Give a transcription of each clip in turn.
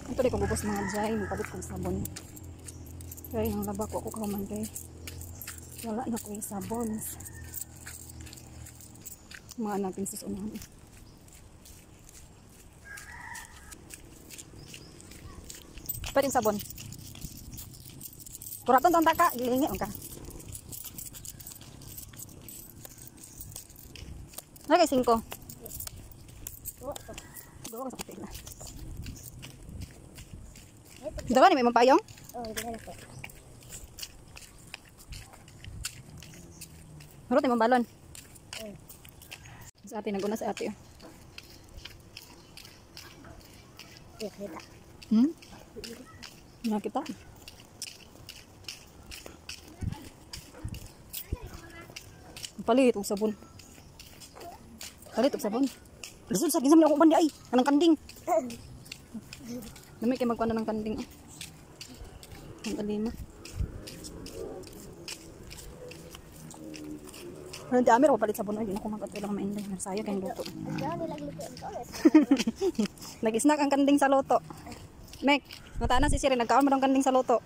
Ito di ko bubos mga jay, magpalit kong sabon. Kaya ang laba ko ako kahuman kay wala na ko yung sabon. Mga natin sa unahan. Pwede yung sabon. Kuraton tong taka, gilingi ka. Ano kay 5? Gawa ka sa kapila. Dawa ni may imong payong? Oh, hindi na po. Marot imong balon. Sa ate, naguna sa ate. Kita. Hmm? Nakita. Palit og sabon. Palit og sabon. Lisod sa ginsam ni ako uban di ay kanang kanding. Dami kay magkuan na ng kanding. Ang alima. Ano di Amir, palit sabon ay di na ko magatay lang mainday. Narsaya kay luto. Nag-snack ang kanding sa luto. Mek, mata na si Siri, nagkaon mo ng kanding sa luto.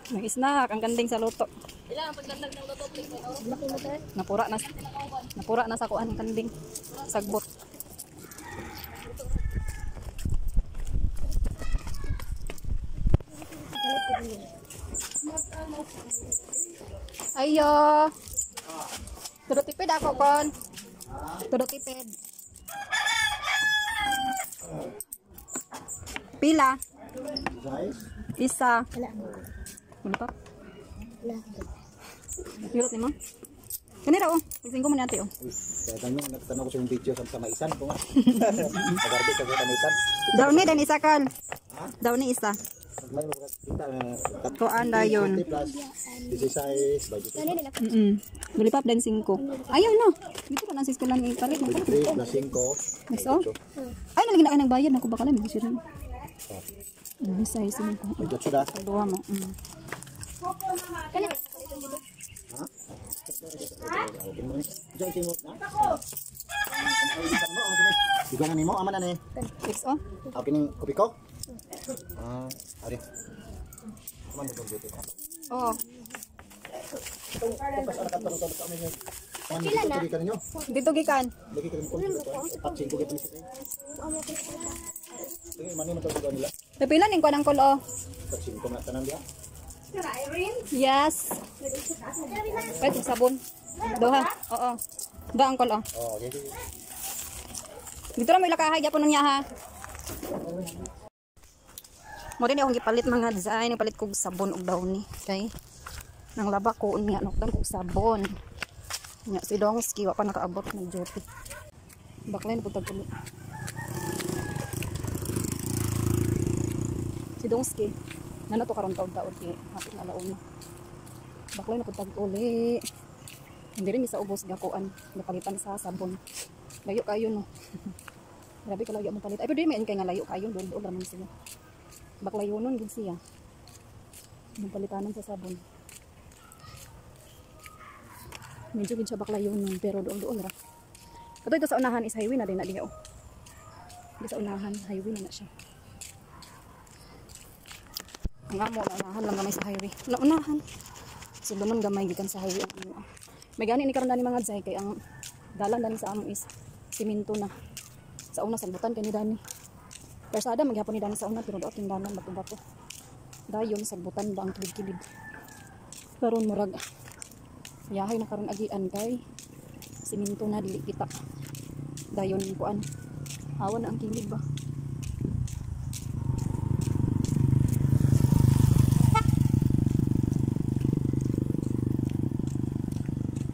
Nag-snack ang kanding sa luto. Napura na sa kuan ang kanding. Sagbot. Ayo. Tudo tipid ako kon. Tudo tipid. Pila? Isa. Wala pa? Wala. Yurot ni mo? Kanira oh. Pagtingko mo ni ate oh. Nagtanong ko sa yung video sa maisan ko nga. Nagarbi sa maisan. Daw ni dan isa kal. Daw ni isa. Kuan dayon. Plus 16 by 23. Lollipop dan 5. Ayaw no. Dito ka na sa eskwela ni palit mo. 3 plus 5. Next oh. Ay nalagi na ka nagbayad nako baka lang mo sira. Size 5. May 8 da. Duha mo. Ha? Ikaw na nimo, ama na ni. XO? Okay ning kopi ko? Ah, ari. Kuman mo dito. Oo. Pila na. Dito gikan. Lagi ka rin ko. 5 gid ni. Sige, mani man to nila. Pipila ning kuan ang kol oh. 5 na tanan diha. Yes. Wait, sabon. Doha. Oo. Ba ang kol oh. Oh, okay. Dito ra may lakahay gyapon niya ha. Mo din akong gipalit mga design, gipalit kog sabon og downy kay nang laba ko unya nukdan kog sabon. Nya si Dongski wa pa nakaabot ng duty. Baklay na pud tag uli. Si Dongski nana to karon taon-taon kay hapit na alauna. Baklay na pud tag uli. Hindi rin mi sa ubos gakuan napalitan sa sabon. Layo kayo no. Grabe ka layo mo palit. Ay pero di may kay nga layo kayo doon doon raman sila. Baklayo nun gid siya. Nung palitanan sa sabon. Medyo gid siya baklayo nun pero doon doon ra. Kato ito sa unahan is highway na din na diha oh. Di sa unahan highway na na siya. Ang amo na unahan lang gamay sa highway. Na unahan. So doon gamay gikan sa highway ang amo. May gani ni karon dani mga jay kay ang dalan dani sa amo is simento na. Sa una sagbutan kay ni dani. Persada maghapon ni dani sa una pero daot ning dalan bato-bato. Dayon sagbutan ba ang kilid-kilid. Karon murag yahay na karon agian kay simento na dili kita. Dayon kuan. Awan na ang kilid ba.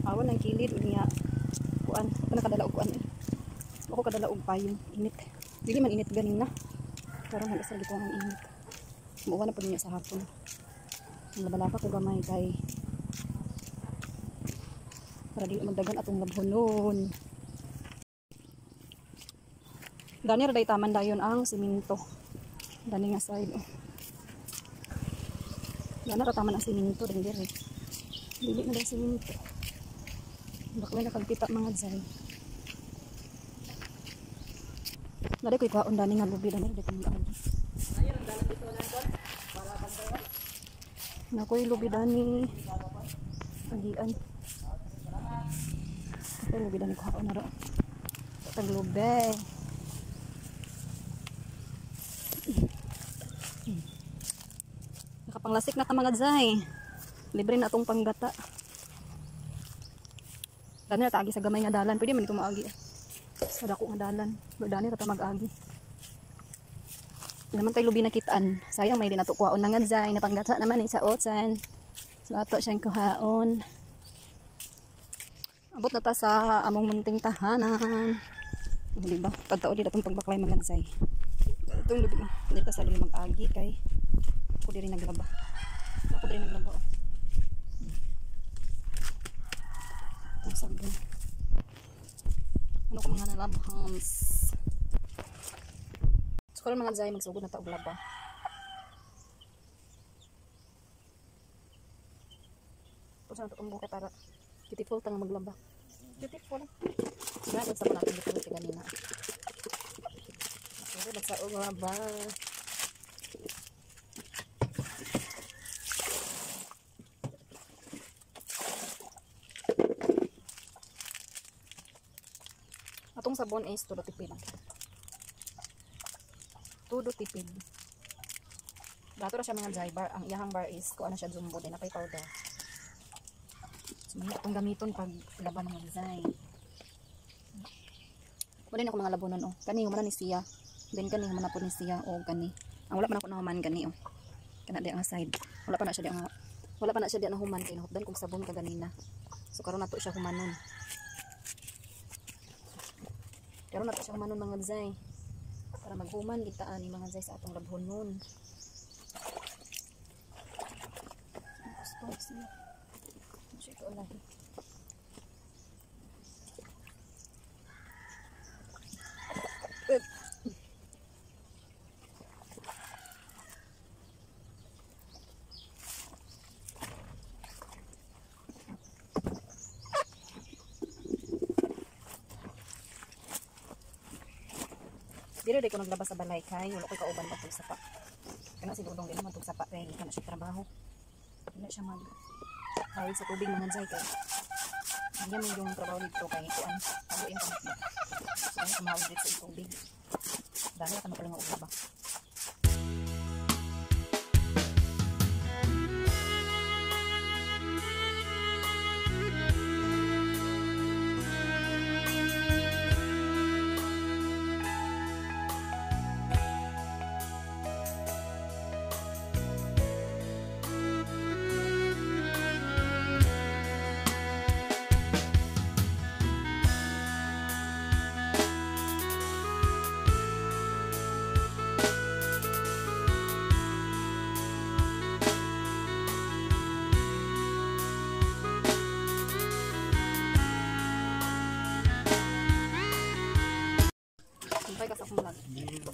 Awan ang kilid unya kuan. Ako nakadala og kuan eh. Ako kadala og payong init. Dili man init ganin na. Karon nag-asar gito ang init. Muwa na pud niya sa hapon. Ang labalaka ko gamay kay para dili magdagan atong labhonon. Dani ra day taman dayon ang simento. Dani nga side oh. Dani ra taman ang simento din diri. Dili na day simento. Baklay na kagpita mga jay. Nari ko'y kwaon dani nga lubi dani di ko mag-agi. Nakoy lubi dani. Agian. Nakoy lubi dani kwaon na ro. Taglubi. Nakapanglasik na ta mga dzay. Libre na atong panggata. Dani na taagi sa gamay nga dalan. Pwede man ito maagi. Sa dako nga dalan. Pero dani ra ta mag-agi. Naman tayo lubi na kitaan. Sayang may di nato kuhaon na nga dzay. Napanggata naman eh, sa otsan. So ato siyang kuhaon. Abot na ta sa among munting tahanan. Di ba? Pagtao di atong pagbaklay mga dzay. Itong lubi. Hindi ta sa lubi mag-agi kay ako diri naglaba. Ako diri naglaba. Oh. Ang sabon. Ano ko mga nalabhans. So karon mga dzay magsugod na ta og laba. Usa na to itong buka para beautiful ta nga maglaba. Beautiful. Grabe sa natin dito kay ganina. Magsugod na sa og laba. Atong sabon is todo tipid. Todo tipid. Dato ra siya mga dry bar. Ang iyahang bar is kuan na siya jumbo din napay powder. So may atong gamiton pag laban ng design. Wala na ako mga labonon oh. Kani human na ni siya. Then kani human na po ni siya o kani. Ang wala pa na ako nahuman kani oh. Kana di ang side. Wala pa na siya di ang wala pa na siya di nahuman kay nahupdan kong sabon kaganina. So karon nato siya humanon. Karon nato siya humanon mga design. Para maghuman kita ani mga design sa atong labhonon. Gusto siya. Siya ito lahi. Dili ko naglaba sa balay kay wala koy kauban pa tug sapa. Kana si Dudong dili man tug sapa kay kana siya trabaho. Dili siya mag hawid sa tubig mga jay kay. Niya man yung trabaho dito kay kuan abuin pa. So kay tumawid dito sa tubig. Dahil ka na og laba.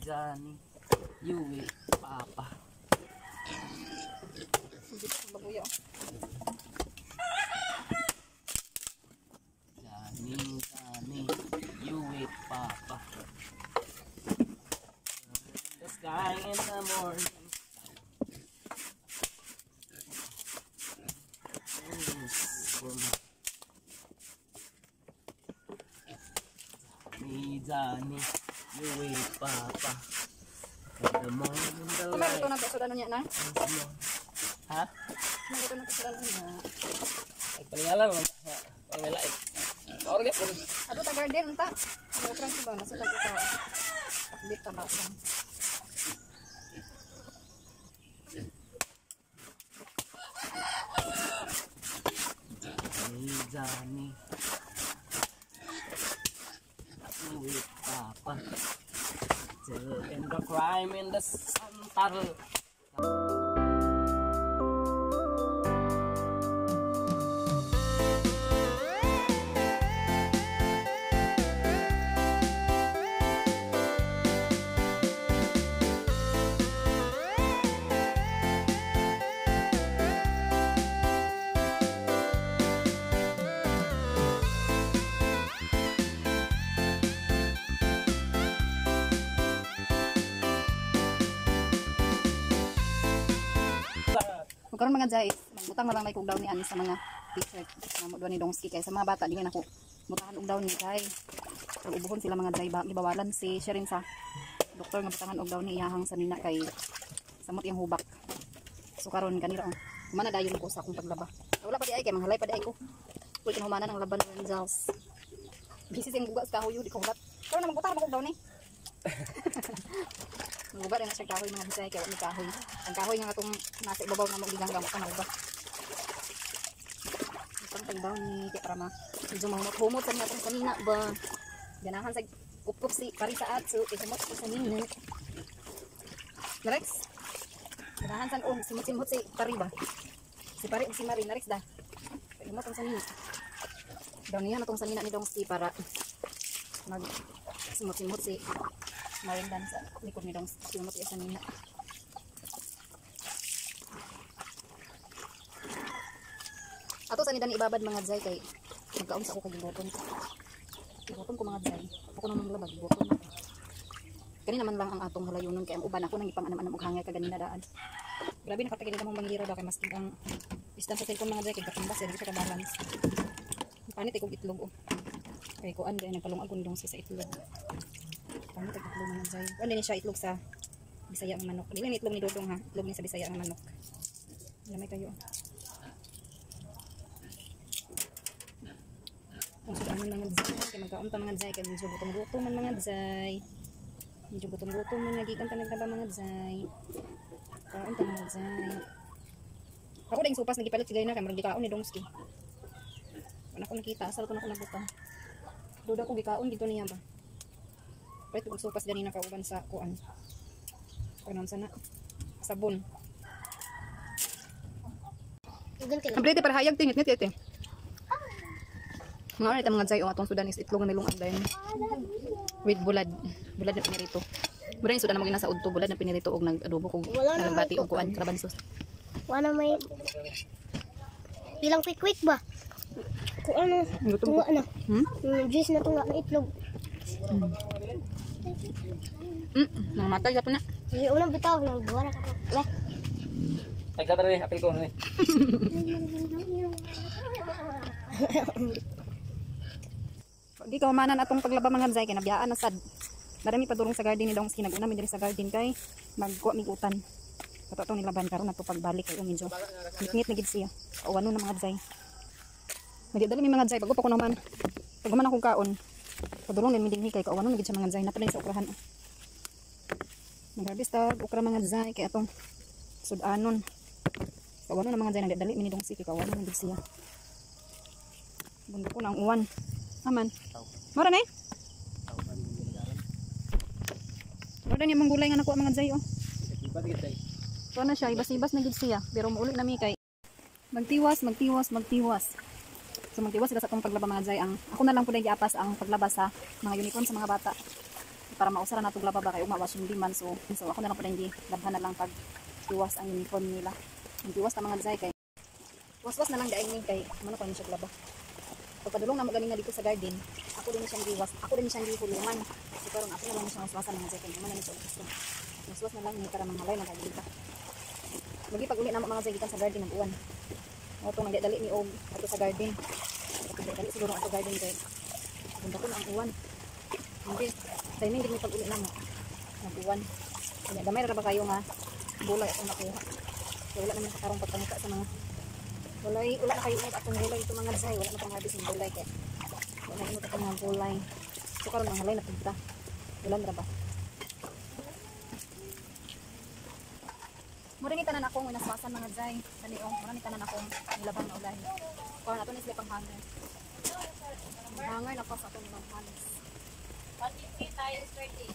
Johnny, Yui, Papa. Johnny, Johnny, you wait, Papa. The sky in the morning. Johnny, Johnny, you wait, Papa. In the morning, the light. Kumain ito na niya na? Ha? Kumain ito na ito niya. Ay, palingalan mo. Pangilait. Orga po. Ato ta garden unta. Ano ba? Nasa tag ito. Takbit ta ba? Johnny, Johnny. You wait, Papa. Till in the crime in the center. So karon mga jay, magbutang na lang may kog daw ni ani sa mga t-shirt na mo ni Dongski kay sa mga bata di na ako butahan og daw ni kay pag ubuhon sila mga jay ba gibawalan si Sherin sa doktor nga butangan og daw ni iyahang sanina kay samot iyang hubak. So karon kanira oh. Humana dayon ko sa akong paglaba. Wala pa di ay kay manghalay pa di ay ko. Uy kinahumana ang laban ng Renzels. Busy siyang bugas kahoy di ko hulat. Karon na magbutang og daw ni. Maguga rin na siya kahoy mga bisay kay wa mi kahoy. Ang kahoy nga atong nasa ibabaw na magigang gamot na uba. Itong tagdaw ni kay para ma medyo mahumot-humot sa niya atong sanina ba. Ganahan sa kupkup si pari sa atso kay humot ko sa nina. Rex. Ganahan sa og simot-simot si pari ba. Si pari ug si Mari na Rex da. Kay humot ang sanina. Daw niya na tong sanina ni Dongski para mag simot-simot si Marindan sa likod ni Dongski humot iya sanina. Ato sa nidan ibabad mga jay kay magkaon sa ako kay gigotom. Gigotom ko mga jay. Ako naman maglaba gigotom. Kani naman lang ang atong halayunon kay ang uban ako nang ipang-anam-anam og hangay kaganina daan. Grabe nakatagil na mong manghira ba kay maski ang distance sa cellphone mga jay kay katumbas dili siya ka balance. Panit ay kog itlog oh. Kay kuan dai nagpalungag ko ni Dongski sa itlog. Panit ay itlog mga jay. Kuan din siya itlog sa Bisaya nga manok. Dili ni itlog ni Dodong ha. Itlog ni sa Bisaya nga manok. Lamay kayo. Ang sudanan mga jay, kay magkaon pa mga jay, kay medyo gutom-gutom man mga jay. Medyo gutom-gutom man gikan ta nagtaba mga jay. Kaon ta mga jay. Ako ding supas nagipalit sigay na kay murag gikaon ni Dongski. Wala ko nakita, asal ko na ko nabutang. Duda ko gikaon dito niya ba. Palit og supas ganina kauban sa kuan. Kanon sana sabon. Ang para hayag tingit ngit ite. Mga ano mga jay o atong sudan is itlog na nilungan din. With bulad. Bulad na pinirito. Mura yung sudan na maging nasa udto. Bulad na pinirito og nag-adobo kog nagbati og kuan kalabansos. Wala may bilang quick ba? Kung ano, tunga na. Juice na tunga na itlog. Nangamatay ka po na. Sige, unang bitaw nang buwara ka. Le. Ay, sa tara, apil ko na. Di ka humanan atong paglaba mga jay kay nabiyaan na sad. Marami pa durong sa garden ni Dongski naguna mi diri sa garden kay magkuha mig utan. Ato atong nilaban karon ato pagbalik kay medyo ngit na gid siya. Kauwanon na mga jay. Nagdali mi mga jay bago pa ko naman. Pag human akong kaon. Padulong din mi dinhi kay kauwanon na gid siya mga jay napalay sa okrahan. Nag-harvest tag okra mga jay kay atong sudanon. Kauwanon na mga jay nagdali mi ni Dongski kay kauwanon na gid siya. Bundok ko na ang uwan. Aman. Mara na eh. Mara na yung gulay nga nakuha mga jay oh. Ito na siya, ibas-ibas na gid siya. Pero muuli na mi kay magtiwas, magtiwas, magtiwas. So magtiwas sila sa atong paglaba mga jay. Ang ako na lang po na giapas ang paglaba sa mga uniform sa mga bata. Para mausara na itong laba ba kay uma washing di man. So ako na lang po na labhan na lang pag tiwas ang uniform nila. Magtiwas na mga jay kay waswas na lang daing ni kay ano pa ni siya laba. Pagpadulong na mo galing na dito sa garden, ako din siyang giwas, ako din siyang gihuluman. So karon ako na lang siyang waswasan mga jay kay man na siya gusto. Waswas na lang ni para manghalay na kay dito. Lagi pag uli na mo mga jay gikan sa garden ng uwan. Mo tong nagdali ni og ato sa garden. Nagdali siguro ato garden kay punta ko na ang uwan. Hindi timing din pag uli na mo. Nag-uwan. Kanya gamay ra ba kayo nga gulay atong nakuha. Kay wala naman sa karong pagpanguta sa mga gulay, wala na kayo inot atong gulay ito mga jay, wala na pang harvest ng gulay kay wala na inot atong mga gulay. So karon mga halay na punta. Ulan ra ba? Mura ni tanan akong winaswasan mga jay. Dali oh, mura ni tanan akong nilabang na ulay. Karon ato ni sila pang hanger. Hanger na pa sa atong mga pants. 43 times 30.